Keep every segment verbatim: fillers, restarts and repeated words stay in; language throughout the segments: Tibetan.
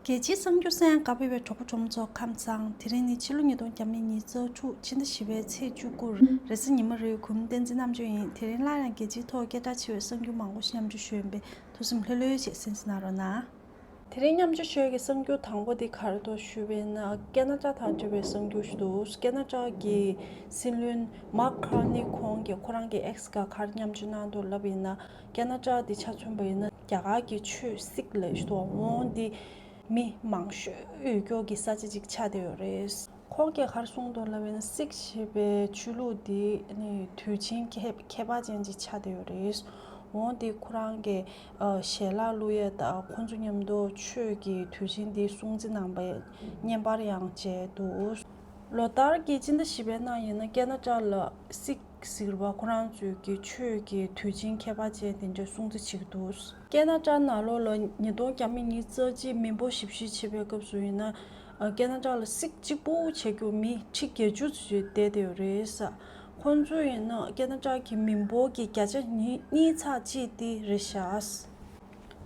རྒྱལ་སྤྱིའི་གསར་འགྱུར་གསན་ཡང་དགའ་བའི་གྲོགས་པོ་གྲོགས་མོ་ཚོ་ཁམས་བཟང་། དེ་རིང་ནི་ཕྱི་ལོ་ཉིས་སྟོང་ཉི་ཤུ་རྩ་དྲུག་ཕྱི་ཟླ་བཞི་པའི་ཚེས་བཅུ་དགུ་རེས་གཟའ་ཉི་མ་རེད། གུས་མོ་བསྟན་འཛིན་རྣམ་དཔྱོད་ཡིན། དེ་རིང་སླར་ཡང་རྒྱལ་སྤྱིའི་ཐོག་སྐད་གྲགས་ཆེ་བའི་གསར་འགྱུར་མང་པོ་ཞིག་མཉམ་སྤྱོད་ཞུས་ཡིན་པས། ཐུགས་སེམས་ལྷོད་ལྷོད་བྱས་གསན་གཟིགས་གནང་རོགས་གནང་། དེ་རིང་མཉམ་སྤྱོད་ཞུ་ཡས་ཀྱི་གསར་འགྱུར་དང་པོ་དེ་ག་རེ་འདུག་ཞུས་པ་ཡིན་ན། ཁེ་ན་ཌ་དང་འབྲེལ་བའི་གསར་འགྱུར་ཞིག་འདུག་ཁེ་ན་ཌ་གི་སྲིད་བློན་མཱག་ཁར་ནི་ཁོང་གིས་ཁོ་རང་གི་ཨེགས་སྒང་ག་རེ་མཉམ་སྤྱོད་གནང་འདུག་ལབ་པ་ཡིན་ན། ཁེ་ན་ཌ་དེ་ཆ་མཚོན་པ་ཡིན་ན་རྒྱ་གར་གྱི་ཆོས་སིག་ལབ་ཞིག་འདུག་འོང་དེ་མི་མང་ཤོས་ཡོད་ཀྱོག་གི་ས་ཆ་ཅིག་ཆགས་བསྡད་ཡོད་རེད། ཁོང་གིས་ག་རེ་གསུངས་འདུག་ལབ་པ་ཡིན་ན། སིག་ཞེས་པའི་ཆོས་ལུགས་འདི་ནི་དུས་ཆེན་ཁྱད་ཁྱད་པར་ཅན་ཅིག་ཆགས་བསྡད་ཡོད་རེད། འོང་དེ་ཁོ་རང་གི་ཨ་ཞལ་ལག་བླུགས་ཡས་དང་ཁོང་ཚོ་མཉམ་དུ་ཆོས་ཀྱི་དུས་ཆེན་འདི་སྲུང་བརྩི་གནང་པའི་བརྙན་པར་ཡང་མཇལ་འདུག་ལོ་ལྟར་གྱི་སྤྱི་ཟླ་བཞི་པའི་ནང་ཡིན་ན་ཁེ་ན་ཌ་ལ་སིག་ཟེར་བ་ཁོ་རང་ཚོའི་གི་ཆོས་ཀྱི་དུས་ཆེན་ཁྱད་པར་ཅན་དེ་འདྲ་སྲུང་བརྩི་བྱེད་ཀྱི་འདུག་ཁེ་ན་ཌ་ནང་ལོགས་ལ་ཉིས་སྟོང་ཉི་ཤུ་རྩ་གཅིག་མི་འབོར་ཞེ་པོ་ཅིག་བྱེད་པའི་སྐབས་སུ་ཡིན་ན། ཨ་ཁེ་ན་ཌ་ལ་སིག་གཅིག་པུ་བྱེད་རྒྱུ་མི་ཁྲི་བརྒྱད་ཅུ་ཙམ་བསྡད་བསྡད་ཡོད་རེད་ས། ཁོང་ཚོ་ཡིན་ན་ཁེ་ན་ཌ་གི་མི་འབོར་གྱི་བརྒྱ་ཆ་ཉི་གཉིས་ཚེག་གཅིག་དེ་རེད་ཤག་བྱས་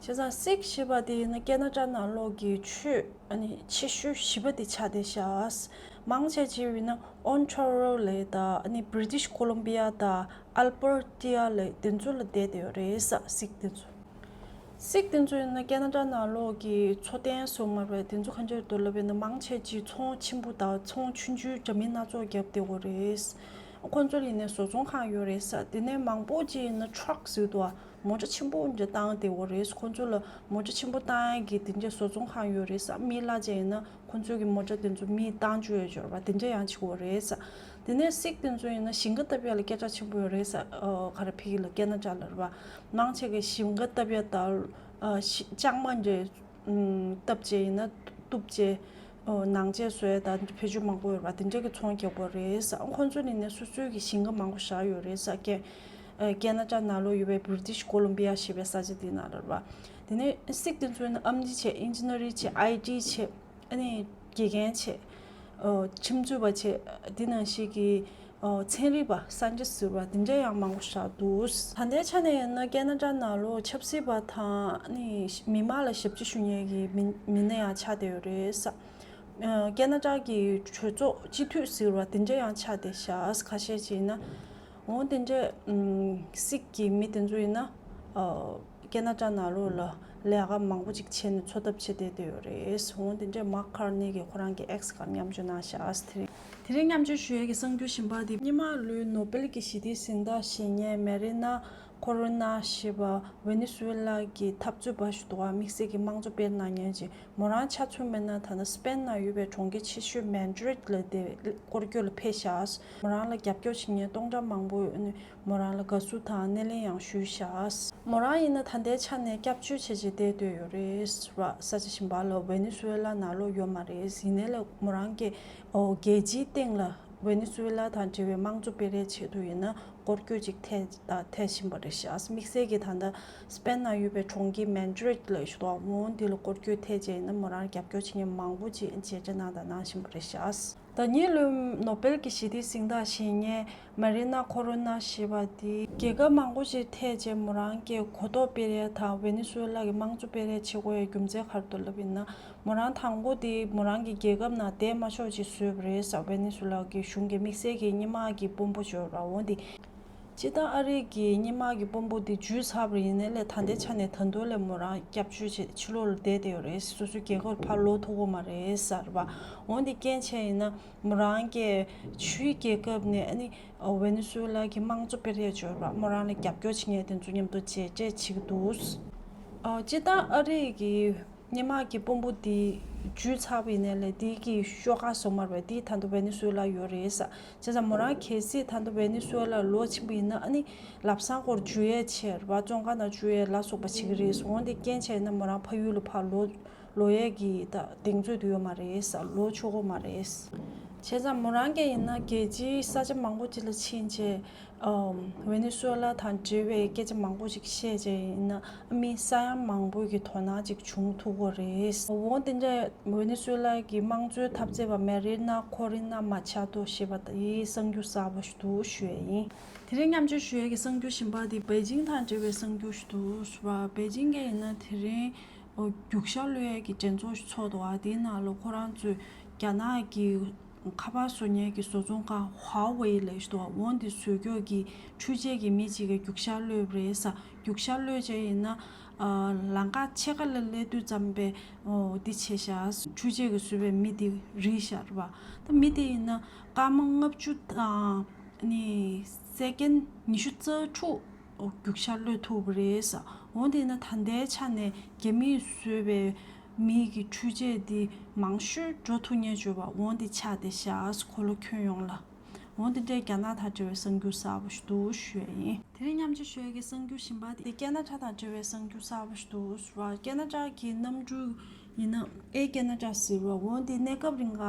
ཙང་སིག་ཞེས་པ་དེ་ཡིན་ན་ཁེ་ན་ཌ་ནང་ལོགས་ཀྱི་ཆོས་ཨ་ནི་ཆེ་ཤོས་བཞི་པ་དེ་ཆགས་བསྡད་ཤག་མང་ཆེ་ཆེ་བས་ན་ཨོན་ཊ་རི་ཡོ་ལབ་དང་ཨ་ནི་བྷི་རི་ཊིཤ་ཀོ་ལོམ་བི་ཡ་དང་ཨལ་བར་ཊི་ཡ་ལབ་དེ་ཚོ་ལ་བསྡད་བསྡད་ཡོད་རེད་ས། སིག་དེ་ཚོ། སིག་དེ་ཚོ་ཡིན་ན་ཁེ་ན་ཌ་ནང་ལོགས་ཀྱི་འཚོ་རྟེན་སོ་མ་རེད། དེ་ཚོ་གང་ཅིར་འདུག་ལབ་པ་ཡིན་ན་མང་ཆེ་ཅིག་ཚོང་ཆེན་པོ་དང་ཚོང་ཆུང་ཆུང་འདྲ་མིན་སྣ་ཚོགས་བརྒྱབ་བསྡད་ཡོད་རེད། ཁོང་ཚོ་ལ་ཡིན་ན་བཟོ་ཚོང་ཁང་ཡོད་རེད་ས། དེ་ནས་མང་པོ་ཅིག་ཡིན་ན་ཊ་རག་ཟེར་འདུག་ཨ། མོ་ཊ་ཆེན་པོ་འདྲ་བཏང་བསྡད་ཡོད་རེད། ཁོང་ཚོ་ལ་མོ་ཊ་ཆེན་པོ་བཏང་ཡས་ཀྱི་དེ་འདྲ་བཟོ་ཚོང་ཁང་ཡོད་རེད་ས། མི་གླ་བྱས་ཡིན་ན་ཁོང་ཚོ་གི་མོ་ཊ་དེ་ཚོ་མི་བཏང་བཅུག་ཡས་ཡོད་རེད་པ། དེ་འདྲ་ཡང་བྱེད་ཀྱི་ཡོད་རེད་ས། དེ་ནས་སིག་དེ་ཚོ་ཡིན་ན་ཞིང་ཁ་བཏབ་ཡ་ལ་སྐད་གྲགས་ཆེན་པོ་ཡོད་རེད་ས། ཨ་ག་རེ་ཕ་གི་ལ་ཁེ་ན་ཌ་ལ་རེད་པ། མང་ཆེ་གི་ཞིང་ཁ་བཏབ་ཡ་དང་ཨ་ཤི་ལྕང་མ་འདྲ་ཨམ་བཏབ་བྱས་ཡིན་ན་གཏུབ་བྱས་ཨ་ནང་ཆས་བཟོ་ཡ་དང་བེད་སྤྱོད་མང་པོ་ཡོད་རེད་པ། དེ་འདྲ་གི་ཚོང་རྒྱག་གི་ཡོད་རེད་ས། ཁོང་ཚོ་ནི་ནས་སོ་སོའི་གི་ཞིང་ཁ་མང་པོ་བཞག་ཡོད་རེད་ས། ཁེ་ཨ་ཁེ་ན་ཌ་ནང་ལོགས་ཡོད་པའི་བྷི་རི་ཊིཤ་ཀོ་ལོམ་བི་ཡ་ཞེས་པའི་ས་ཆ་དེ་ནང་ལ་རེད་པ། དེ་ནས་སིག་དེ་ཚོ་ཡིན་ན་ཨེམ་ཆི་བྱས། ཨིན་ཇི་ནི་ཡ་རིང་བྱས། ཨའི་ཊི་བྱས། ཨ་ནི་དགེ་རྒན་བྱས། ཨོ་ཁྱིམ་མཚེས་པ་བྱས། འདི་ནང་བཞིན་གྱི་ཨོ་ཚན་རིག་པ་སན་ཅི་ཟེར་བ་འདི་འདྲ་ཡང་མང་པོ་བཞག་འདུག་ད་ལྟའི་ཆ་ནས་ཡིན་ན་ཁེ་ན་ཌ་ནང་ལོགས་ཆབ་སྲིད་པ་དང་ཨ་ནི་མི་མང་ལ་ཞབས་ཕྱི་ཞུ་མཁན་གྱི་མི་མི་སྣ་ཡང་ཆགས་བསྡད་ཡོད་རེད་ས། ཨ་ཁེ་ན་ཌ་གི་གྲོས་ཚོགས་སྤྱི་འཐུས་ཟེར་བ་འདི་འདྲ་ཡང་ཆགས་བསྡད་ཤག་ཁ་ཤས་ཅིག་ཡིན་ན། འོ་དེ་འདྲ་ཨམ་སིག་གི་མི་དེ་ཚོ་ཡིན་ན་ཨ་ཁེ་ན་ཌ་ནང་ལོགས་ལ་ལས་ཀ་མང་པོ་ཅིག་བྱས་ནས་འཚོ་ཐབས་བྱེད་བསྡད་བསྡད་ཡོད་རེད། འོ་དེ་འདྲ་མཱག་ཁར་ནི་གིས་ཁོ་རང་གི་ཨེགས་སྒང་མཉམ་སྤྱོད་གནང་ཤག་དེ་རིང་དེ་རིང་མཉམ་སྤྱོད་ཞུ་ཡས་ཀྱི་གསར་འགྱུར་གཞན་པ་དེ། སྔོན་མ་ལོའི་ནོ་བེལ་གྱི་ཞི་བདེའི་གཟེངས་རྟགས་བཞེས་མཁན་མེ་རི་ན་ཁོ་རོ་ན་ཞེས་པ་ཝེ་ནེ་ཛུ་ཝེ་ལ་གི་འཐབ་རྩོད་པ་ཞིག་འདུག་ག་དམིགས་བསལ་གྱི་དམངས་གཙོ་སྤེལ་གནང་མཁན་ཅིག་མོ་རང་ཆ་མཚོན་པ་ཡིན་ན་ད་ལྟ་སི་པེན་ནང་ཡོད་པའི་གྲོང་ཁྱེར་ཆེ་ཤོས་མེ་ཌི་རིད་ལ་དེ་སྐོར་སྐྱོད་ལ་ཕེབས་ཤག་མོ་རང་ལ་རྒྱབ་སྐྱོར་བྱེད་མཁན་སྟོང་ཕྲག་མང་པོ་ཡོད་ནས་མོ་རང་ལ་དགའ་བསུ་དང་སྣེ་ལེན་ཡང་ཞུས་ཤག་མོ་རང་ཡིན་ན་ད་ལྟའི་ཆ་ནས་སྐྱབས་བཅོལ་བྱས་བྱས་བསྡད་སྡོད་ཡོད་རེད་པ། ས་ཆ་གཞན་པ་ལ་ཝེ་ནེ་ཛུ་ཝེ་ལ་ནང་ལོགས་ཡོད་མ་རེད། ཡིན་ནའི་ལ་མོ་རང་གིས་ཨོ་རྒྱལ་སྤྱིའི་སྟེང་ལ་ཝེ་ནེ་ཛུ་ཝེ་ལ་དང་འབྲེལ་བའི་དམངས་གཙོ་སྤེལ་རེས་ཆེད་དུ་ཡིན་ན། སྐོར་སྐྱོད་ཅིག་ཐད་ཐད་བཞིན་པ་རེད་ཤག་དམིགས་བསལ་གྱིས་ད་ལྟ་སི་པེན་ནང་ཡོད་པའི་གྲོང་ཁྱེར་མེ་ཌི་རིད་ལ་ཞུ་དོག་མོ་འདི་ལ་སྐོར་སྐྱོད་ཐད་བྱས་ན་མོ་རང་རྒྱབ་སྐྱོར་བྱེད་མཁན་མང་པོ་ཅིག་མཇལ་འཕྲད་གནང་དང་གནང་བཞིན་པ་རེད་ཤག་ཟླ་ཉིན་ལོའི་ནོ་བེལ་གྱི་ཞི་བདེའི་གཟེངས་རྟགས་བཞེས་མཁན་མ་རི་ན་ཁོ་རོ་ན་ཞེས་པ་འདི་རྒྱལ་ཁབ་མང་པོ་ཞིག་ཐད་བྱས་མོ་རང་གིས་གོ་རྟོགས་སྤེལ་ཡས་དང་ཝེ་ནེ་ཛུ་ཝེ་ལ་གི་དམངས་གཙོ་སྤེལ་རེས་བྱེད་དགོས་ཡའི་རྒྱུ་མཚན་ག་རེ་འདུག་ལབ་ཡིན་ན། མོ་རང་དང་པོ་དེ་མོ་རང་གི་རྒྱལ་ཁབ་ནང་བསྡད་མ་ཆོག་ཅིག་བཟོས་པ་རེད་ཟེར། ཝེ་ནེ་ཛུ་ཝེ་ལ་གི་གཞུང་གི་དམིགས་བསལ་གྱི་སྔོན་མ་གི་དཔོན་པོ་ཅིག་ཡོད་རེད་པ། འོ་དེ། སྤྱིར་བཏང་ཨ་རི་གི་སྔོན་མ་གི་དཔོན་པོ་དེ་འཇུས་ཚར་བ་ཡིན་ནའི་ལས་ད་ལྟའི་ཆ་ནས་ད་དུང་ལས་མོ་རང་སྐྱབས་བཅོལ་བྱས་ཕྱི་ལོགས་ལ་བསྡད་བསྡད་ཡོད་རེད། སོ་སོའི་རྒྱལ་ཁབ་ལ་ཕར་ལོག་ཐུབ་ཀྱི་མ་རེད་ཟེར་བ། འོ་དེ་རྐྱེན་བྱས་ཡིན་ན་མོ་རང་གིས་ཕྱིའི་རྒྱལ་ཁབ་ནས་ཨ་ནི་ཝེ་ནེ་ཛུ་ཝེ་ལ་གི་དམངས་གཙོ་སྤེལ་རེས་ཅིག་ཡོད་རེད་པ། མོ་རང་ལ་རྒྱབ་སྐྱོར་བྱེད་མཁན་དེ་ཚོ་མཉམ་དུ་མཇལ་འཕྲད་བྱེད་ཀྱི་འདུག་ཨ། སྤྱིར་བཏང་ཨ་རི་གི་སྔོན་མ་གི་དཔོན་པོ་དེ་འཇུས་ཚར་བ་ཡིན་ནའི་ལས་དེ་གི་ཤོག་ཁག་བཟོ་མ་རེད་པ། དེ་ད་དུང་ཝེ་ནེ་ཛུ་ཝེ་ལ་ཡོད་རེད་ཟེར། བྱས་ཙང་མོ་རང་གལ་སྲིད་ད་དུང་ཝེ་ནེ་ཛུ་ཝེ་ལ་ལོག་ཕྱིན་པ་ཡིན་ན་ཨ་ནི་ལམ་སང་སྐོར་འཇུ་ཡས་བྱས་རེད་པ། བཙོན་ཁང་ནང་འཇུ་ཡས་ལ་སོགས་པ་བྱེད་ཀྱི་རེད་ཟེར། འོ་དེ་རྐྱེན་བྱས་ན་མོ་རང་ཕ་ཡུལ་ལ་ཕར་ལོག་ལོག་ཡས་ཀྱི་ད་གདེང་ཚོད་དེ་ཡོད་མ་རེད་ཟེར། ལོག་ཆོག་གི་མ་རེད་ཟེར། བྱས་ཙང་མོ་རང་གིས་ཡིན་ན་རྒྱལ་སྤྱིའི་ས་ཆ་མང་པོ་ཅིག་ལ་ཕྱིན་བྱས། ཨམ། ཝེ་ནེ་ཛུ་ཝེ་ལ་དང་འབྲེལ་བའི་སྐད་ཆ་མང་པོ་ཞིག་བཤད་རྗེས་ཡིན་ན་མི་ས་ཡ་མང་པོ་གི་དོ་སྣང་ཅིག་བྱུང་ཐུབ་ཀྱི་རེད། འོ་དེ་འདྲ་ཝེ་ནེ་ཛུ་ཝེ་ལ་གི་དམངས་གཙོའི་འཐབ་རྩོད་པ་མེ་རི་ན་ཁོ་རི་ན་མ་ཆ་ཏོ་ཞེས་པ་དེ་གསར་འགྱུར་གསར་པ་ཞིག་འདུག་ཞུ་ཡས་ཡིན། དེ་རིང་མཉམ་སྤྱོད་ཞུ་ཡས་ཀྱི་གསར་འགྱུར་གཞན་པ་དེ་པེ་ཅིང་དང་འབྲེལ་བའི་གསར་འགྱུར་ཞིག་འདུག་ཞུ་བ། པེ་ཅིང་གིས་ཡིན་ན་དེ་རིང་ རྒྱུག་ཤར་གློད་ཡས་ཀྱི་འགྲན་ཚོགས་ཤིག་ཚོགས་འདུག་བ། དེའི་ནང་ལ་ཁོ་རང་ཚོས་རྒྱ་ནག་གི་ཁ་པར་བཟོ་མཁན་གྱི་བཟོ་ཚོང་ཁང་ཧྭ་ཝེ་ལབ་ཞིག་འདུག་བ། འོ་འདི་བཟོ་རྒྱུ་གི་འཕྲུལ་ཆས་ཀྱི་མི་གཅིག་གིས་རྒྱུག་ཤར་གློད་པ་རེད་ས། རྒྱུག་ཤར་གློད་བྱས་ཡིན་ན། ཨ། ལམ་ཁ་ཕྱེད་ཀ་ལ་སླེབས་དུས་ཙམ་པས། འོ་འདི་བྱས་ཤག་འཕྲུལ་ཆས་ཀྱིས་བཟོས་པའི་མི་འདི་རིལ་ཤག་རེད་བ། ད་མི་འདི་ཡིན་ན་སྐར་མ་ལྔ་བཅུ་དང་ནི་སེ་ཀན་ཉི་ཤུ་རྩ་དྲུག་རྒྱུག་ཤར་གློད་ཐུབ་པ་རེད་ས། འོ་འདི་ཡིན་ན་ད་ལྟའི་ཆ་ནས་རྒྱ་མིས་བཟོས་པའི་མི་གི་འཕྲུལ་ཆས་འདི་མང་ཤོས་འགྲོ་ཐུབ་མཁན་བྱུང་བ། འོ་འདི་ཆགས་བསྡད་ཤག་འཁོར་ལོ་ཁྱོན་ཡོངས་ལ། འོ་འདི་འདྲའི་རྒྱ་ནག་དང་འབྲེལ་བའི་གསར་འགྱུར་གསར་པ་ཞིག་འདུག་ཞུ་ཡ་ཡིན། དེ་རིང་མཉམ་སྤྱོད་ཞུ་ཡ་གི་གསར་འགྱུར་གཞན་པ་དེ་ཀེ་ན་ཌ་དང་འབྲེལ་བའི་གསར་འགྱུར་གསར་པ་ཞིག་འདུག་ཞུ་བ། ཀེ་ན་ཌ་གི་གནམ་གྲུ་ཡིན་ན་ཨེ་ཀེ་ན་ཌ་ཟེར་བ། འོ་འདི་གནས་སྐབས་རིང་ག་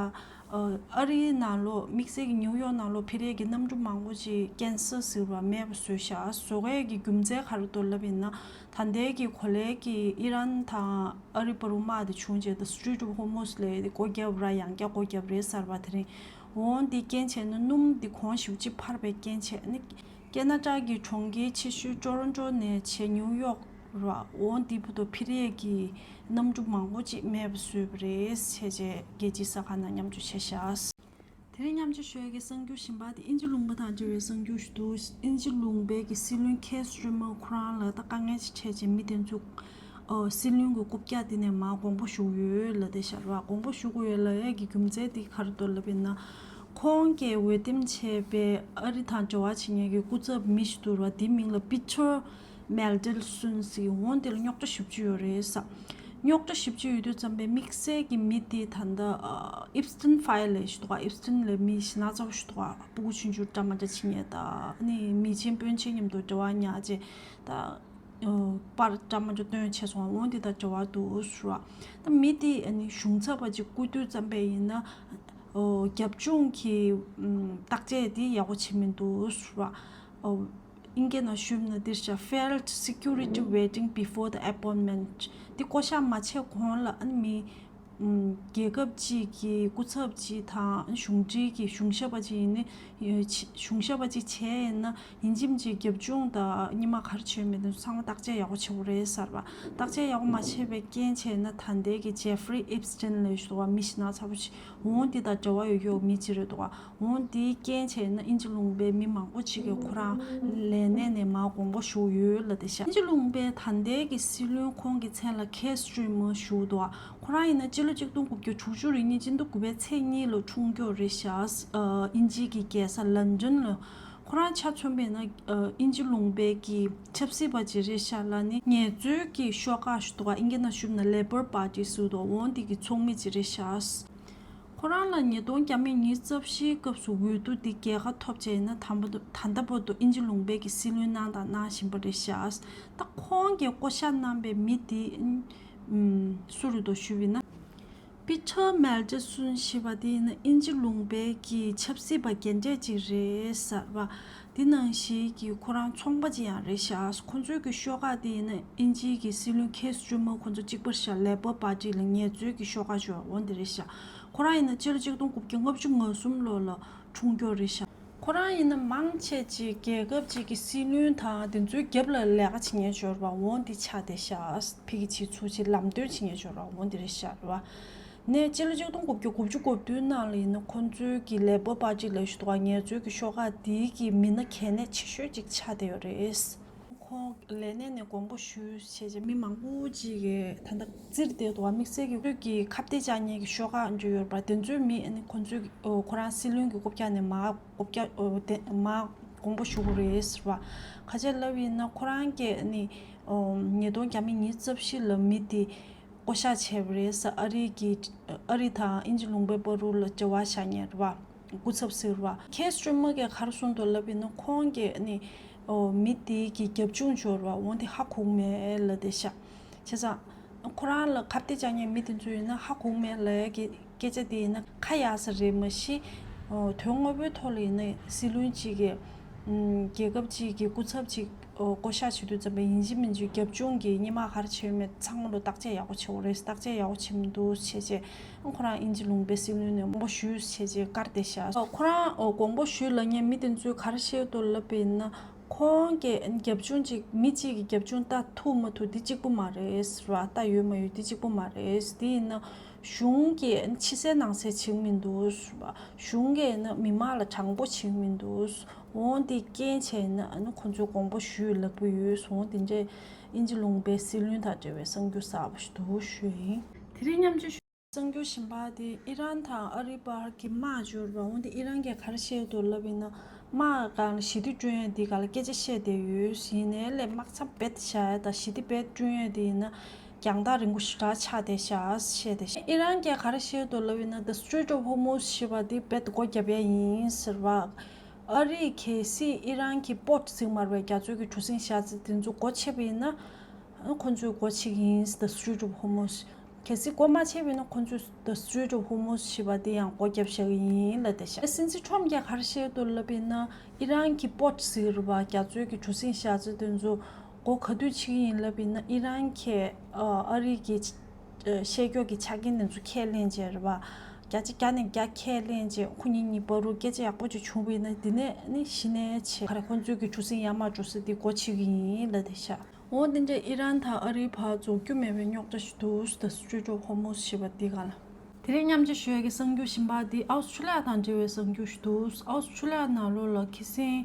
ཨ་རིའི་ནང་ལོགས་དམིགས་བསལ་གྱི་ནིའུ་ཡོག་ནང་ལོགས་འཕུར་ཡས་ཀྱི་གནམ་གྲུ་མང་པོ་ཅིག་ཀན་སེལ་ཟེར་བ་མེད་པ་བཟོས་ཤག་བཟོ་ཡས་ཀྱི་རྒྱུ་མཚན་ག་རེ་འདུག་ལབ་ཡིན་ན། ད་ལྟའི་གི་གོ་ལའི་གི་ཨི་རན་དང་ཨ་རི་བར་དུ་དམག་དེ་བྱུང་རྗེས་ད་Strait of Hormuz་ལབ་ཡས་དེ་སྒོ་བརྒྱབ་ར། ཡང་བསྐྱར་སྒོ་བརྒྱབ་རེད་ཟེར་བ། དེ་རིང་འོ་འདི་རྐྱེན་བྱས་ན་སྣུམ་འདི་གོང་ཞེ་པོ་ཅིག་འཕར་བའི་རྐྱེན་བྱས་ནི། ཀེ་ན་ཌ་གི་གྲོང་ཁྱེར་ཆེ་ཤོས་ཊོ་རོན་ཊོ་ནས་བྱས་ནིའུ་ཡོག་ར། འོ་འདི་བར་དུ་འཕུར་ཡས་ཀྱི་གནམ་གྲུ་མང་པོ་ཅིག་མེད་པ་བཟོས་པ་རེད་བྱས་རྗེས་རྒྱལ་སྤྱིའི་གསར་ཁང་ནང་མཉམ་སྤྱོད་བྱས་ཤག་དེ་རིང་མཉམ་སྤྱོད་ཞུ་ཡས་ཀྱི་གསར་འགྱུར་གཞན་པ་དེ་དབྱིན་ཇི་ལུང་པ་དང་འབྲེལ་བའི་གསར་འགྱུར་ཞིག་འདུག་དབྱིན་ཇི་ལུང་པའི་གི་སྲིད་བློན་ཁེར་སི་ཊི་མར་ཁོ་རང་ལ་ད་དཀའ་ངལ་ཅིག་འཕྲད་རྗེས་མི་དེ་ཚོ་ཨོ་སྲིད་བློན་གྱི་རྐུབ་བཀྱག་དེ་ནས་མར་དགོངས་པ་ཞུ་གི་ཡོད་ལབ་བསྡད་ཤག་ར། དགོངས་པ་ཞུ་གི་ཡོད་ལབ་ཡས་ཀྱི་རྒྱུ་མཚན་དེ་ག་རེ་འདུག་ལབ་ཡིན་ན། ཁོང་གིས་འོས་འདེམས་བྱས་པའི་ཨ་རི་དང་འབྲེལ་བ་བྱེད་མཁན་གྱི་སྐུ་ཚབ་མི་ཞིག་འདུག་ར། དེའི་མིང་ལ་པི་ཊར་མེལ་ཌེལ་སོན་ཟེར། འོ་འདི་ལ་རྙོག་དྲ་ཞེ་པོ་ཅིག་ཡོད་རེད་ས། རྙོག་དྲ་ཞེ་པོ་ཅིག་ཡོད་དུས་ཙམ་པས་དམིགས་བསལ་གྱི་མི་དེ་ད་ལྟ་ཨ་ཨིབ་སི་ཊིན་ཕའི་ལབ་ཞིག་འདུག་ག་ཨིབ་སི་ཊིན་ལབ་མི་ཞེ་ན་ཚ་པོ་ཞིག་འདུག་ག་སྤུ་གུ་ཆུང་ཆུང་འདྲ་མ་འདྲ་བྱེད་མཁན་དང་ཨ་ནི་མི་ཆེན་དཔོན་ཆེན་མཉམ་དུ་འབྲེལ་བ་ཉར་རྗེས་ད་ཨ་པར་འདྲ་མ་འདྲ་སྟོན་བྱས་སོང་། འོ་འདི་དང་འབྲེལ་བ་འདུག་ཟེར་བ། ད་མི་དེ་ཨ་ནི་གཞུང་ཚབ་པ་ཅིག་བསྐོ་དུས་ཙམ་པས་ཡིན་ན་ཨོ་རྒྱབ་ལྗོངས་ཀྱི་ཨམ་བརྟག་དཔྱད་དེ་ཡག་པོ་བྱེད་མི་འདུག་ཟེར་བ། ཨོ་ཨིན་སྐད་ནང་ཞུས་ན་འདིར་བྱ་failed security vetting before the appointment། འདི་བསྐོ་བཞག་མ་བྱས་གོང་ལ་ཨ་ནི་མི་ཨམ་རྒྱལ་ཁབ་ཅིག་གི་སྐུ་ཚབ་ཅིག་དང་གཞུང་འབྲེལ་གྱི་གཞུང་ཞབས་པ་ཅིག་ཡིན་ན་ཡོད་ཆེ་གཞུང་ཞབས་པ་ཅིག་བྱས་ཡིན་ན་ཡིན་གཅིག་མིན་གཅིག་རྒྱབ་ལྗོངས་དང་སྔོན་མ་ག་རེ་བྱས་མེད་དེ་ཚང་མ་བརྟག་དཔྱད་ཡག་པོ་བྱེད་དགོས་རེད་ཟེར་བ། བརྟག་དཔྱད་ཡག་པོ་མ་བྱས་པའི་རྐྱེན་བྱས་ན་ད་ལྟའི་གི་ཇེ་ཧྥི་རི་ཨིབ་སི་ཊིན་ལབ་ཞིག་འདུག་ག་མི་ཞེ་ན་ཚ་པོ་ཞིག་འོ་འདི་དང་འབྲེལ་བ་ཡོད་ཡོད་མི་ཅིག་རེད་འདུག་ག་འོ་འདིའི་རྐྱེན་བྱས་ན་དབྱིན་ཇི་ལུང་པའི་མི་མང་པོ་ཅིག་གིས་ཁོ་རང་ལས་གནས་ནས་མར་དགོངས་པ་ཞུ་ཡོད་ལབ་བསྡད་ཤག་དབྱིན་ཇི་ལུང་པའི་ད་ལྟའི་གི་སྲིད་བློན་ཁོང་གི་མཚན་ལ་ཁེར་སི་ཊི་མར་ཞུ་འདུག་ག་ཁོ་རང་ཡིན་ན་སྤྱི་ལོ་ཆིག་སྟོང་དགུ་བརྒྱ་དྲུག་ཅུ་རེ་གཉིས་སྤྱི་ཟླ་དགུ་པའི་ཚེས་གཉིས་ལ་འཁྲུངས་ཀྱི་ཡོད་རེད་ཤག་ཨ་དབྱིན་ཇི་གི་རྒྱལ་ས་ལན་ཌན་ལ། ཁོ་རང་ཆ་མཚོན་པ་ཡིན་ན་ཨ་དབྱིན་ཇི་ལུང་པའི་གི་ཆབ་སྲིད་པ་ཅིག་རེད་ཤག་ལ་ནི་ངལ་རྩོལ་གྱི་ཤོག་ཁག་ཞིག་འདུག་ག་ཨིན་སྐད་ནང་ཞུས་ན་ལེ་པར་པར་ཊི་ཟེར་འདུག་འོ་འདི་གི་ཚོགས་མི་ཅིག་རེད་ཤག་ཁོ་རང་ལ་ཉིས་སྟོང་ཉི་ཤུ་རྩ་བཞིའི་སྐབས་སུ་འོས་བསྡུ་འདི་རྒྱལ་ཁ་ཐོབ་བྱས་ན་ད་བར་དུ་ད་ལྟ་བར་དུ་དབྱིན་ཇི་ལུང་པའི་གི་སྲིད་བློན་གནང་དང་གནང་བཞིན་པ་རེད་ཤག་ད་ཁོང་གིས་བསྐོ་བཞག་གནང་པའི་མི་འདི་ཨམ་སུ་རེད་འདུག་ཞུས་པ་ཡིན་ན། པི་ཊར་མེལ་ཌེལ་སོན་ཞེས་པ་དེ་ཡིན་ན་དབྱིན་ཇི་ལུང་པའི་གི་ཆབ་སྲིད་པ་རྒན་གྲས་ཅིག་རེད་ཟེར་བ། འདི་ནང་བཞིན་གྱི་ཁོ་རང་ཚོང་པ་ཅིག་ཡང་རེད་ཤག་ཁོ་ཚོའི་གི་ཤོག་ཁག་དེ་ཡིན་ན་དབྱིན་ཇིའི་གི་སྲིད་བློན་ཁེར་སི་ཊི་མར་ཁོ་ཚོ་གཅིག་པ་ཤག་ལེ་པར་པར་ཊི་ལ་ངལ་རྩོལ་གྱི་ཤོག་ཁག་ཅིག་འོ་འདི་རེད་ཤག་ཁོ་རང་ཡིན་ན་སྤྱི་ལོ་ཆིག་སྟོང་དགུ་བརྒྱ་ལྔ་བཅུ་ང་གསུམ་ལོ་ལ་འཁྲུངས་ཀྱི་ཡོད་རེད་ཤག་ཁོ་རང་ཡིན་ན་མང་ཆེ་ཅིག་རྒྱལ་ཁབ་ཅིག་གི་སྲིད་བློན་དང་དེ་ཚོའི་རྒྱབ་ལ་ལས་ཀ་བྱེད་མཁན་ཅིག་ཡོད་རེད་པ། འོ་འདི་ཆགས་བསྡད་ཤག་ཕ་གི་ཕྱི་ཚུལ་ཅིག་ལམ་སྟོན་བྱེད་མཁན་ཅིག་ཡོད་རེད་པ། འོ་འདི་རེད་ཤག་རེད་པ། ནས་སྤྱི་ལོ་ཆིག་སྟོང་དགུ་བརྒྱ་དགུ་བཅུ་གོ་བདུན་ནང་ལ་ཡིན་ན་ཁོ་ཚོའི་གི་ལེ་པར་པར་ཊི་ལབ་ཞིག་འདུག་ག་ངལ་རྩོལ་གྱི་ཤོག་ཁག་དེའི་གི་མི་སྣ་གལ་གནད་ཆེ་ཤོས་ཅིག་ཆགས་བསྡད་ཡོད་རེད། ཁོང་ལས་གནས་ནས་དགོངས་པ་ཞུས་བྱས་རྗེས་མི་མང་པོ་ཅིག་གིས་ད་ལྟ་བཙིར་བསྡད་འདུག་ག་དམིགས་བསལ་གྱི་ཁོ་ཚོས་གི་ཁ་གཏད་བཅག་མཁན་གྱི་ཤོག་ཁག་འདྲ་ཡོད་རེད་པ། དེ་ཚོའི་མི་ཨ་ནི་ཁོ་ཚོས་ཨོ་ཁོ་རང་སྲིད་བློན་གྱི་རྐུབ་བཀྱག་ནས་མར་རྐུབ་བཀྱག་ཨོ་དེ་མར་དགོངས་པ་ཞུ་དགོས་རེད་ཟེར་བ། ཁ་ཆེ་ལབ་ཡིན་ན་ཁོ་རང་གིས་ཨ་ནི་ཨོ་ཉིས་སྟོང་ཉི་ཤུ་རྩ་བཞི་ལ་མི་དེ་བསྐོ་བཞག་བྱས་པ་རེད་ཟེར། ཨ་རི་གི་ཨ་རི་དང་དབྱིན་ཇི་ལུང་པའི་བར་དུ་ལ་འབྲེལ་བ་བཞག་མཁན་རེད་པ། སྐུ་ཚབ་ཟེར་བ། ཁེར་སི་ཊི་མར་གྱིས་ག་རེ་གསུངས་འདུག་ལབ་ཡིན་ན་ཁོང་གིས་ནི་ཨོ་མི་དེ་གི་རྒྱབ་ལྗོངས་འབྱོར་བ་འོ་དེ་ཧ་གོ་མེད་ལབ་བསྡད་ཤག་བྱས་ཙང་ཁོ་རང་ལ་ཁ་གཏད་བཅག་མཁན་མི་དེ་ཚོ་ཡིན་ན་ཧ་གོ་མེད་ལབ་ཡ་གི་སྐད་ཆ་དེ་ཡིན་ན་ཁ་ཡག་ས་རེད་མ་གཞི། ཨོ་དོན་དངོས་པོའི་ཐོག་ལ་ཡིན་ན་སྲིད་བློན་གཅིག་གིས་ཨམ་རྒྱལ་ཁབ་གཅིག་གི་སྐུ་ཚབ་གཅིག་ཨོ་བསྐོ་བཞག་བྱེད་དུས་ཙམ་པ་ཡིན་གཅིག་མིན་གཅིག་རྒྱབ་ལྗོངས་ཀྱི་སྔོན་མ་ག་རེ་བྱས་ཡོད་མེད་ཚང་མ་ལ་བརྟག་དཔྱད་ཡག་པོ་བྱེད་དགོས་རེད། བརྟག་དཔྱད་ཡག་པོ་བྱེད་མི་འདུག་བྱས་རྗེས། ཁོ་རང་དབྱིན་ཇི་ལུང་པའི་སྲིད་བློན་ནས་དགོངས་པ་ཞུས་བྱས་རྗེས་བཀར་བསྡད་ཤག་ཁོ་རང་དགོངས་པ་ཞུས་ལབ་མཁན་མི་དེ་ཚོས་ག་རེ་བཤད་འདུག་ལབ་པ་ཡིན་ན། ཁོང་གིས་རྒྱབ་ལྗོངས་གཅིག་མི་གཅིག་གིས་རྒྱབ་ལྗོངས་ལྟ་ཐུབ་མ་ཐུབ་འདི་གཅིག་པུ་མ་རེད་ཟེར་བ། ལྟ་ཡོད་མ་ཡོད་འདི་གཅིག་པུ་མ་རེད། དེ་ཡིན་ན་གཞུང་གིས་ཕྱི་གསལ་ནང་གསལ་བྱེད་ཀྱི་མི་འདུག་ཟེར་བ། གཞུང་གིས་ཡིན་ན་མི་མང་ལ་དྲང་པོ་བྱེད་ཀྱི་མི་འདུག་འོ་འདི་རྐྱེན་བྱས་ཡིན་ན་ཨ་ནི་ཁོང་ཚོས་དགོངས་པ་ཞུས་ལབ་ཀྱི་ཡོད། འོ་འདི་འདྲས་དབྱིན་ཇི་ལུང་པའི་སྲིད་བློན་དང་འབྲེལ་བའི་གསར་འགྱུར་གསར་པ་ཞིག་འདུག་ཞུས་ཡིན། དེ་རིང་མཉམ་སྤྱོད་ཞུ། གསར་འགྱུར་གཞན་པ་དེ་ཨི་རན་དང་ཨ་རིའི་བར་གྱི་དམག་འབྱོར་བ། འོན་ཏེ་ཨི་རན་གྱིས་ག་རེ་བཤད་འདུག་ལབ་ཡིན་ན། དམག་སྒང་ལ་ཞི་བདེ་བསྐྲུན་ཡས་འདི་སྒང་ལ་སྐད་ཆ་བཤད་བསྡད་ཡོད། ཡིན་ནའི་ལས་དམག་རྩ་རྦད་བཞག་ཡས་དང་ཞི་བདེ་རྦད་བསྐྲུན་ཡས་དེ་ཡིན་ན་རྒྱང་ཐག་རིང་པོ་ཞེ་དྲག་ཆགས་བསྡད་ཤག་བཤད་བསྡད་ཤག་ཨི་རན་གྱིས་ག་རེ་བཤད་འདུག་ལབ་ཡིན་ན། The Strait of Hormuz ཞེས་པ་འདི་རྦད་སྒོ་བརྒྱབ་ཡས་ཡིན་ཟེར་བ། ཨ་རིས་གལ་སྲིད་ཨི་རན་གྱི་པོར་ཊི་ཟེར་མ་རེད་པས། རྒྱ་མཚོ་གི་གྲུ་གཟིངས་བཞག་ས་དེ་ཚོ་སྒོ་ཕྱེ་བ་ཡིན་ན། ཁོ་ཚོས་སྒོ་ཕྱེ་གི་ཡིན། The Strait of Hormuz། གལ་སྲིད་སྒོ་མ་ཕྱེ་བ་ཡིན་ན་ཁོ་ཚོས་The Strait of Hormuz ཞེས་པ་དེ་ཡང་སྒོ་བརྒྱབ་བཞག་གི་ཡིན་ལབ་བསྡད་ཤག་སྲིད་འཛིན་ཁྲོམ་གྱིས་ག་རེ་བཤད་འདུག་ལབ་ཡིན་ན། ཨི་རན་གྱི་པོར་ཊི་ཟེར་བ། རྒྱ་མཚོའི་གི་གྲུ་གཟིངས་བཞག་ས་དེ་ཚོ་སྒོ་ག་དུས་ཕྱེ་གི་ཡིན་ལབ་ཡིན་ན། ཨི་རན་གྱིས་ཨ་རི་གི་ཨ་བཤད་ཀྱོག་གི་ཆ་རྐྱེན་དེ་ཚོ་ཁས་ལེན་བྱས་རེད་པ། བརྒྱ་ཆ་བརྒྱ་ནས་བརྒྱ་ཁས་ལེན་བྱས། ཁོ་གཉིས་གཉིས་བར་དུ་སྐད་ཆ་ཡག་པོ་ཅིག་བྱུང་བ་ཡིན་ན། དེ་ནས་ནི་གཞི་ནས་བྱས། ག་རེ། ཁོ་ཚོའི་གི་གྲུ་གཟིངས་ཡར་མར་འགྲོ་ས་དེ་སྒོ་ཕྱེ་གི་ཡིན་ལབ་བསྡད་ཤག་འོ་དེ་འདྲས་ཨི་རན་དང་ཨ་རིའི་བར་རྫོགས་རྒྱུ་མེད་པའི་རྙོག་དྲ་ཞིག་འདུག The Strait of Hormuz ཞེས་པ་འདི་སྒང་ལ། དེ་རིང་མཉམ་སྤྱོད་ཞུ་ཡས་ཀྱི་གསར་འགྱུར་གཞན་པ་འདི་ཨའུ་སི་ཁྲུ་ལི་ཡ་དང་འབྲེལ་བའི་གསར་འགྱུར་ཞིག་འདུག་ཨའུ་སི་ཁྲུ་ལི་ཡ་ནང་ལོགས་ལ་ཁ་སང་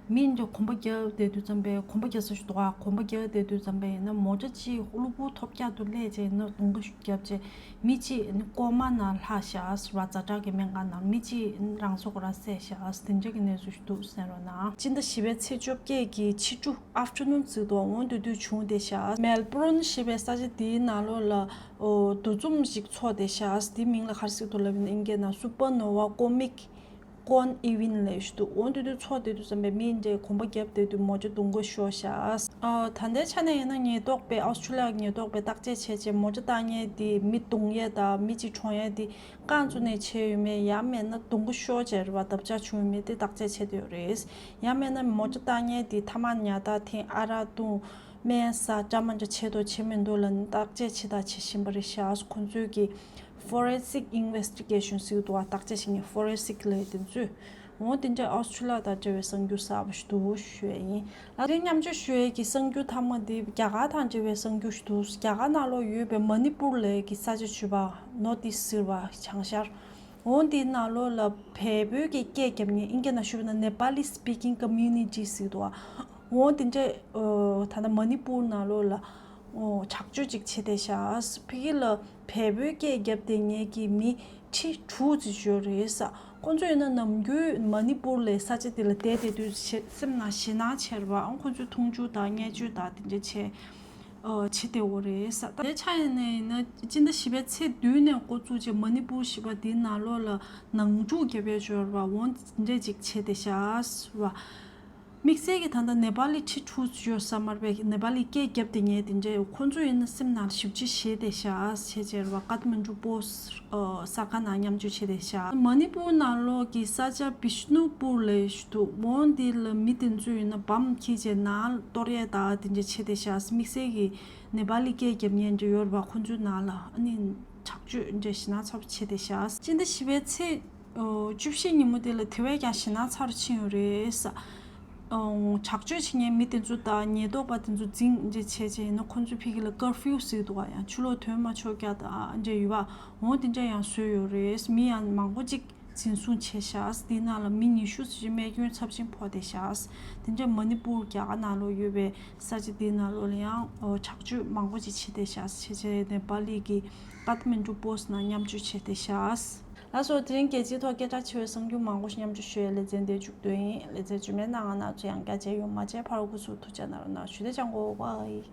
མི་འདི་གོམ་པ་རྒྱབ་བསྡད་དུས་ཙམ་པས། གོམ་པ་རྒྱག་ས་ཞིག་འདུག་ག་གོམ་པ་རྒྱབ་བསྡད་དུས་ཙམ་པས་ཡིན་ན། མོ་ཊ་གཅིག་གློ་བུར་ཐོལ་རྒྱག་ཏུ་སླེབས་བྱས་ཡིན་ན་རྡུང་ག་ཞིག་བརྒྱབ་བྱས། མི་གཅིག་ནི་ཀོ་མ་ནང་ལྷག་ཤག་ཟེར་བ། ཛ་དྲག་གི་སྨན་ཁང་ནང་མི་གཅིག་རང་སྲོག་རང་བསྲེགས་ཤག་དེ་འདྲ་གི་གནས་ཚུལ་ཞིག་འདུག་གསན་རོགས་གནང་། སྤྱི་ཟླ་བཞི་པའི་ཚེས་བཅོ་བརྒྱད་ཀྱི་ཕྱི་དྲོ། Afternoon ཟེར་དུས་འོ་དེ་དུས་བྱུང་བསྡད་ཤག་མེལ་བྷོ་རོན་ཞེས་པའི་ས་ཆ་དེའི་ནང་ལོགས་ལ་འོ་འདུ་འཛོམས་ཤིག་ཚོགས་བསྡད་ཤག་དེའི་མིང་ལ་ག་རེ་ཟེར་འདུག་ལབ་ཡིན་ན། ཨིན་སྐད་ནང་Supernova Comic Con Event ལབ་ཞིག་འདུག་འོ་དེ་དུས་ཚོགས་བསྡད་དུས་ཙམ་པས་མི་འདྲས་གོམ་པ་རྒྱབ་བསྡད་དུས་མོ་ཊ་རྡུང་ག་ཤོར་ཤག་ཨ། ད་ལྟའི་ཆ་ནས་ཡིན་ན་ཉེན་རྟོག་པས། ཨའུ་སི་ཁྲུ་ལི་ཡ་ཉེན་རྟོག་པས་བརྟག་དཔྱད་བྱས་རྗེས། མོ་ཊ་བཏང་མཁན་དེ་མི་རྡུང་ཡས་དང་མི་གཅིག་གྲོངས་ཡས་དེ་རྐང་བཙུགས་ནས་བྱས་ཡོད་མེད། ཡང་མིན་ན་རྡུང་ག་ཤོར་བྱས་རེད་པ། བརྡབ་ཆག་བྱུང་ཡོད་མེད་དེ་བརྟག་དཔྱད་བྱེད་བསྡད་ཡོད་རེད། ཡང་མིན་ན་མོ་ཊ་བཏང་མཁན་དེ་ཐ་མག་ཉར་ད་འཐེན། ཨ་རག་བཏུང་། སྨན་ཟ། འདྲ་མི་འདྲ་བྱེད་འདུག་བྱེད་མི་འདུག་ལབ་ནས་བརྟག་དཔྱད་བྱེད་དང་བྱེད་བཞིན་པ་རེད་ཤག་ཁོང་ཚོས་ཀྱི་Forensic Investigation ཟེར་འདུག་པ། བརྟག་དཔྱད་བྱེད་མཁན་Forensic ལབ་དེ་ཚོས། འོ་དེ་འདྲ་ཨའུ་སི་ཁྲུ་ལི་ཡ་དང་འབྲེལ་བའི་གསར་འགྱུར་གསར་པ་ཞིག་འདུག་ཞུ་ཡས་ཡིན། ལ་དེ་མཉམ་སྤྱོད་ཞུ་ཡས་ཀྱི་གསར་འགྱུར་མཐའ་མ་དེ་རྒྱ་གར་དང་འབྲེལ་བའི་གསར་འགྱུར་ཞིག་འདུག་རྒྱ་གར་ནང་ལོགས་ཡོད་པའི་མ་ནི་པུར་ལབ་ཀྱི་ས་ཆ་ཞུ་བ། North East ཟེར་བ། བྱང་ཤར། འོ་དེའི་ནང་ལོགས་ལ་བལ་པོའི་གི་སྐད་རྒྱབ་མཁན། ཨིན་སྐད་ནང་ཞུ་བ་ན་Nepali speaking community ཟེར་འདུག་པ། འོ་དེ་འདྲས་ཨོ་ད་ལྟ་མ་ནི་པུར་ནང་ལོགས་ལ་ཨོ་དྲག་སྤྱོད་ཅིག་བྱས་བསྡད་ཤག་ཕ་གི་ལ་བལ་པོའི་སྐད་རྒྱབ་བསྡད་མཁན་གྱི་མི་ཁྲི་དྲུག་ཙམ་ཡོད་རེད་ཟེར། ཁོང་ཚོ་ཡིན་ན་ནམ་རྒྱུན་མ་ནི་པུར་ལབ་ས་ཆ་དེ་ལ་བསྡད་བསྡད་དུས་ཞེ་སེམས་ནང་ཞེད་སྣང་ཆེ་རེད་པ། ཨང་ཁོང་ཚོས་མཐོང་ཆུང་དང་བརྙས་བཅོས་དང་དེ་འདྲ་བྱས་ཨོ་བྱེད་བསྡད་ཡོད་རེད་ཟེར། ད་ཆ་ཡིན་ནའི་ཡིན་ན་སྤྱི་ཟླ་བཞི་པའི་ཚེས་བདུན་ནས་འགོ་བཙུགས་བྱས་མ་ནི་པུར་ཞེས་པ་དེའི་ནང་ལོགས་ལ་ནང་འཁྲུག་བརྒྱབ་ཡས་ཡོད་རེད་པ། འོ་དེ་འདྲས་ཅིག་བྱས་བསྡད་ཤག་ཟེར་བ། དམིགས་བསལ་གྱི་ད་ལྟ་ནེ་པ་ལི་ཁྲི་དྲུག་ཡོད་ས་མ་རེད་པས། ནེ་པ་ལི་སྐད་རྒྱབ་བསྡད་མཁན་དེ་འདྲས་ཡོད། ཁོང་ཚོ་ཡིན་ན་སེམས་ནང་ཞེ་པོ་ཅིག་ཞེད་བསྡད་ཤག་བྱས་བྱས་རེད་པ། ཀ་ཐ་མན་ཌུ་པོ་སི་ཨ་གསར་ཁང་ནང་མཉམ་སྤྱོད་བྱས་བསྡད་ཤག་མ་ནི་པུར་ནང་ལོགས་ཀྱི་ས་ཆ་བི་ཤ་ནུ་པུར་ལབ་ཞིག་འདུག་འོ་འདི་ལ་མི་དེ་ཚོ་ཡིན་ན་བམ་འཁྱེར་བྱས་ནང་གཏོར་ཡས་དང་དེ་འདྲས་བྱས་བསྡད་ཤག་དམིགས་བསལ་གྱི་ནེ་པ་ལི་སྐད་རྒྱབ་མཁན་འདྲ་ཡོད་རེད་པ། ཁོང་ཚོའི་ནང་ལ་ཨ་ནི་དྲག་སྤྱོད་འདྲ་ཞེད་སྣང་ཚ་པོ་བྱས་བསྡད་ཤག་སྤྱི་ཟླ་བཞི་པའི་ཚེས་ཨོ་བཅུ་བཞི་ཉིན་མོ་དེ་ལ་དེ་བས་ཀྱང་ཞེད་སྣང་ཚ་རུ་ཕྱིན་ཡོད་རེད་ཟེར། ཨོ་དྲག་སྤྱོད་བྱེད་མཁན་མི་དེ་ཚོ་དང་ཉེན་རྟོག་པ་དེ་ཚོ་འཛིང་འདྲ་བྱས་བྱས་ཡིན་ན། ཁོང་ཚོས་ཕ་གི་ལ་ཀར་ཕིའུ་ཟེར་འདུག་ག་ཡང་ཕྱི་ལོགས་ཐོན་མ་ཆོག་རྒྱུ་དང་འདྲ་ཡོད་པ། འོ་དེ་འདྲ་ཡང་བཟོས་ཡོད་རེད། མི་ཡང་མང་པོ་ཅིག་འཛིན་བཟུང་བྱས་ཤག་དེའི་ནང་ལ་མི་ཉི་ཤུ་ཙམ་ཅིག་རྨས་སྐྱོན་ཚབས་ཆེན་ཕོག་བསྡད་ཤག་དེ་འདྲ་མ་ནི་པུར་རྒྱ་གར་ནང་ལོགས་ཡོད་པའི་ས་ཆ་དེའི་ནང་ལོགས་ལ་ཡང་ཨོ་དྲག་སྤྱོད་མང་པོ་ཅིག་བྱས་བསྡད་ཤག་བྱས་བྱས་ནེ་པ་ལི་གི་ཀ་ཐ་མན་ཌུ་པོ་སི་ནང་མཉམ་སྤྱོད་བྱས་བསྡད་ཤག་ལགས་སོ། དེ་རིང་རྒྱལ་སྤྱིའི་ཐོག་སྐད་གྲགས་ཆེ་བའི་གསར་འགྱུར་མང་པོ་ཞིག་མཉམ་སྤྱོད་ཞུ་ཡའི་ལེ་ཚན་དེ་མཇུག་བསྡུས་ཡིན། ལེ་ཚན་རྗེས་མའི་ནང་ང་ང་ཚོ་ཡང་བསྐྱར་མཇལ་ཡོང་། མ་མཇལ་བར་སྐུ་གཟུགས་ཐུགས་ཅག་གནང་རོགས་གནང་། ཞུ་བདེ་ཅང་གོ་བའི།